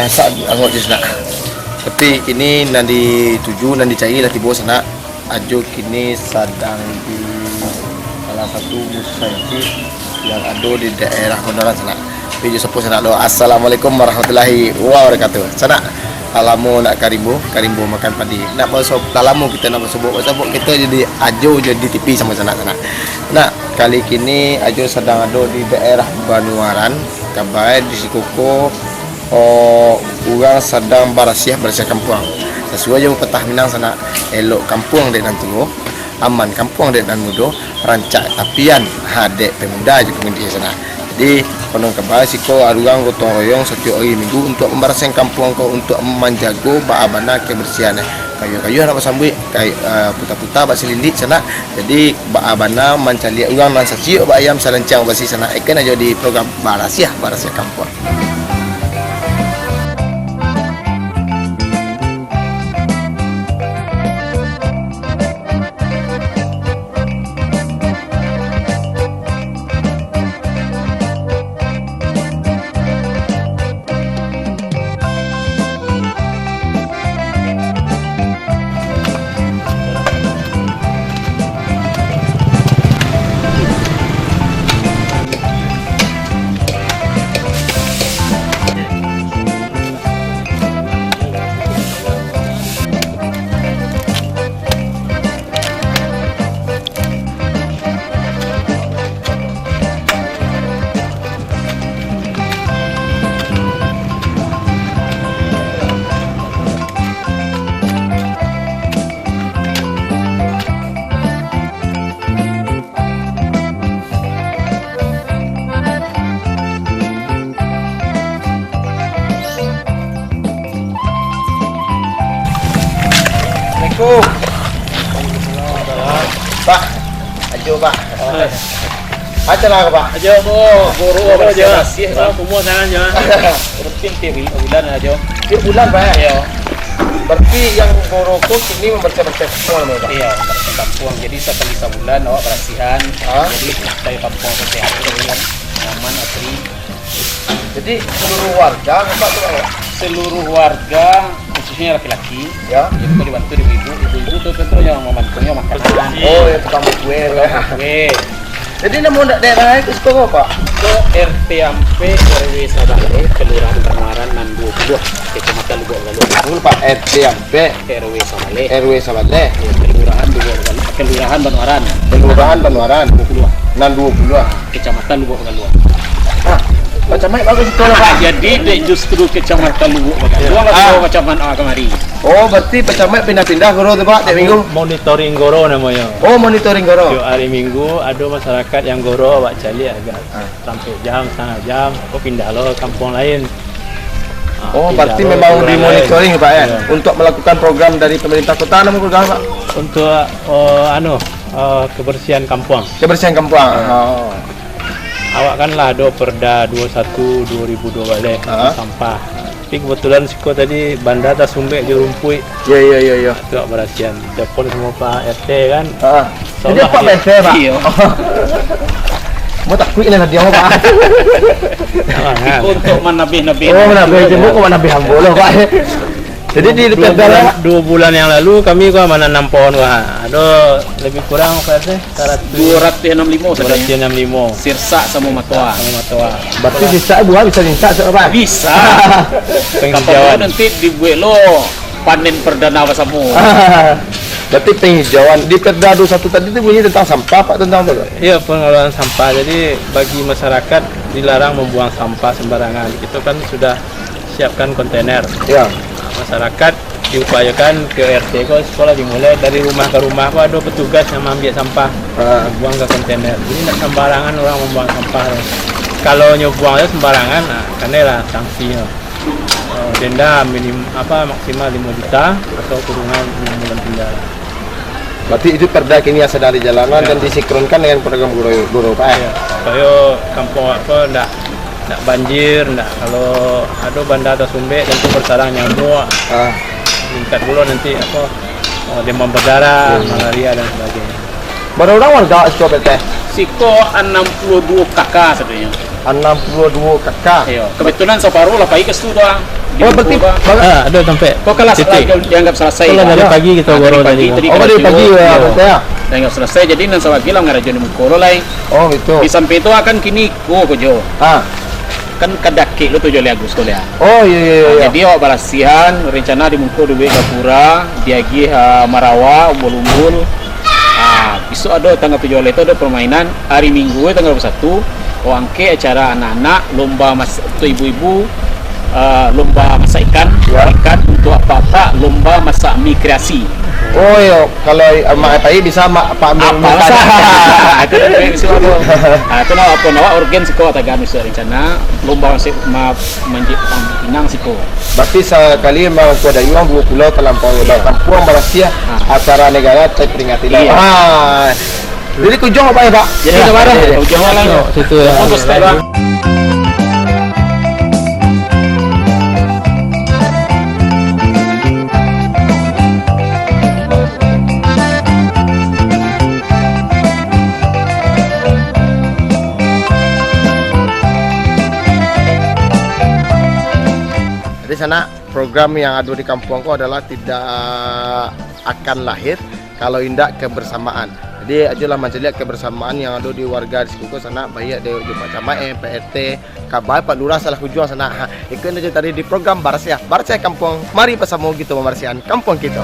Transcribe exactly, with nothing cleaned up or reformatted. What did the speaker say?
Masak angot je sanak. Tapi kini nan dituju, nan dicari lah tibo sanak. Ajo kini sadang di salah satu musajik yang ado di daerah Bondoran sanak. Tapi jo sapo sanak lo, Assalamualaikum warahmatullahi wabarakatuh. Sanak, lah lamo nak ka rimbo, ka rimbo makan padi. Nak baso-, lah lamo kito nak basobok-basobok, kito jadi ajo jadi T V samo sanak-sanak. Nah, kali kini ajo sadang ado di daerah Banuaran, kabai di siko ko, oh, urang sadang barasiah-barasiah kampuang. Sasuai jo pepatah Minang sanak, elok kampuang dek nan tuo, aman kampuang dek nan mudo, rancak tapian, ha, dek pemuda jo pemudi sanak. Jadi, konon kabai siko urang gotong royong satiok ari Minggu untuak mambarasiahan kampuang ko, untuak manjago baa bana kebersihan. Kayu-kayu nak basambuik, kayu, eh, puta-puta bak salilik sanak. Jadi, baa bana mancaliak urang nan sasiok bak ayam, salancang bak basi sanak. Ikan ajo di program Barasiah, Barasiah Kampuang. Assalamualaikum. Pak, ajo, Pak. Ajo lah, Pak. Ajo, Bu. Guru, ajo. Masih, Pak. Semua sana aja. Rutin tiap bulan aja. Tiap bulan, Pak, ya? Iya. Berarti yang guru ko kini membersih-bersih semua, Pak? Iya, membersih kampuang. Jadi, sekali sebulan awak bersihan. Hah? Jadi, supaya kampuang tu sehat, gitu kan. Nyaman, asri. Jadi, seluruh warga, Bapak tu, Pak? Seluruh warga, khususnya laki-laki. Ya. Jadi, kok dibantu ibu-ibu, ibu-ibu tu, tu, tu yang membantunya makanan. Oh, yang tukang kue. Tukang kue. Jadi, namo ndak daerah itu suko, Pak? Ke R T ampek, R W sabaleh, Kelurahan Banuaran nan duo puluah, Kecamatan Lubuak Bagalua. Betul, Pak, R T ampek. R W sabaleh. R W sabaleh. Ya, Kelurahan Lubuak Bagalua. Kelurahan Banuaran. Kelurahan Banuaran. Duo puluah. Nan duo puluah. Kecamatan Lubuak Bagalua. Ah, Pak Camat bagus itu lah, Pak. Jadi, dek justru Kecamatan Lubuak Bagalua, ah, Pak Camat, ah, kamari. Oh, berarti Pak Camat pindah-pindah guru tu, Pak, tiap minggu? Monitoring guru namanya. Oh, monitoring guru. Tiap hari Minggu, ada masyarakat yang guru, Pak, caliak agak. Ah. Sampai jam, setengah jam, aku pindah lo ke kampung lain. Ah, oh, pindah berarti lo memang ke orang dimonitoring, lain. Pak, ya? Iya. Untuk melakukan program dari pemerintah kota, nama program, Pak? Untuk, eh, anu, eh, kebersihan kampung. Kebersihan kampung. Iya. Oh. Awak kan lah ada Perda dua satu dua ribu dua baleh, ah, sampah. Tapi kebetulan siko tadi banda tasumbek jo rumpuik. Iya, iya, iya, iya. Tu barasian. Telepon samo Pak R T kan. Ha. Jadi Pak R T, Pak? Iya. Mau takuik lah tadi, Pak. Jangan. Untuk manabih-nabih. Oh, manabih. Cuma kok manabih ambo lah, Pak. Jadi di dua bulan, dua bulan yang lalu kami ko mananam pohon ko. Ado lebih kurang, Pak R T? Saratus. Dua ratus enam limo sajo. Dua ratus enam limo. Sirsak samo matoa. Samo matoa. Berarti sirsak buah bisa diinsak, Pak? Bisa. Penghijauan. Kapan nanti dibuek lo panen perdana basamo. Berarti penghijauan. Di Perda dua satu tadi tu bunyi tentang sampah, Pak, tentang apa, Pak? Iya, pengelolaan sampah. Jadi, bagi masyarakat dilarang membuang sampah sembarangan. Kita kan sudah siapkan kontainer. Ya. Nah, masyarakat diupayakan ke R T ko, sekolah dimulai dari rumah ke rumah ko, ada petugas yang maambiak sampah, ah, buang ke kontainer. Jadi, ndak sembarangan orang membuang sampah tu. Kalau nyo buang je sembarangan, nah, kanai lah sanksi nyo. Eh, denda minim-, apa, maksimal limo juta atau kurungan enam bulan penjara. Berarti itu perda kini yang sedang dijalankan, ya, dan disinkronkan dengan program guru, guru, Pak, eh? Ya, supaya kampung apa ndak, ndak banjir, ndak, kalau ada banda tasumbek, tentu bersarang nyamuk. Ah. Meningkat pula nanti apa, eh, demam berdarah, ya, malaria dan sebagainya. Bara urang warga siko, Pak, eh? Siko anam puluah duo K K sadonyo. Anam puluah duo K K. Iyo, kebetulan saparuh lah pai ka situ tu, ah. Di Oh, berarti Bungkulu, ah. baga- Ah, ada sampai. Kau kalau salah Titik. Dianggap selesai. Kalau Lah. dari pagi kita Ah, baru dari tadi. Pagi, tadi Oh, kalau dari Jua, pagi, iyo. ah, betul, ah. Dianggap selesai, jadi nan sabagi lah ngarajo di muko lo lai. Oh, gitu. Di samping tu akan kini ko ko jo. Ah. Kan kadakik lo tujuah baleh Agustus ko lah. Oh, iya, iya, iya. Jadi awak balasihan, rencana di muko duit gapura, diagih ah, marawa, umbul-umbul. Ah, besok ada tanggal tujuah baleh tu ada permainan, hari Minggu tanggal dua puluh satu, awak angkek acara anak-anak, lomba masak, untuk ibu-ibu, ah, lomba masak ikan, Ya. ikan untuk apak-apak, lomba masak mi kreasi. Oh, iya. Kalau amak pai bisa mak pak ambil Apa makan. masalah? Itu dah duit besok tu. Ah, tu nak apa nak organ siko tagan besok rencana lomba masak ma, manjek pinang siko. Berarti sakali mangko ada iwang dua pulau talampau ya, kampuang barasiah Ah. acara negara terperingati lah. Iya. Ah. Jadi kujong apa ya, Pak? Jadi Ya, sabar lah. iya, iya. Ujung lah. Situ ya. Fokus lah. Jadi sanak, program yang ada di kampuang ko adalah tidak akan lahir kalau indak kebersamaan. Jadi ajolah mancaliak kebersamaan yang ada di warga di situ ko sanak, baik dari Pak Camat, eh, Pak R T, Kabai, Pak Lurah, salah kujuang sanak. Ha, ikutin aja tadi di program Barasiah, Barasiah Kampuang. Mari bersama kita membersihkan kampung kita.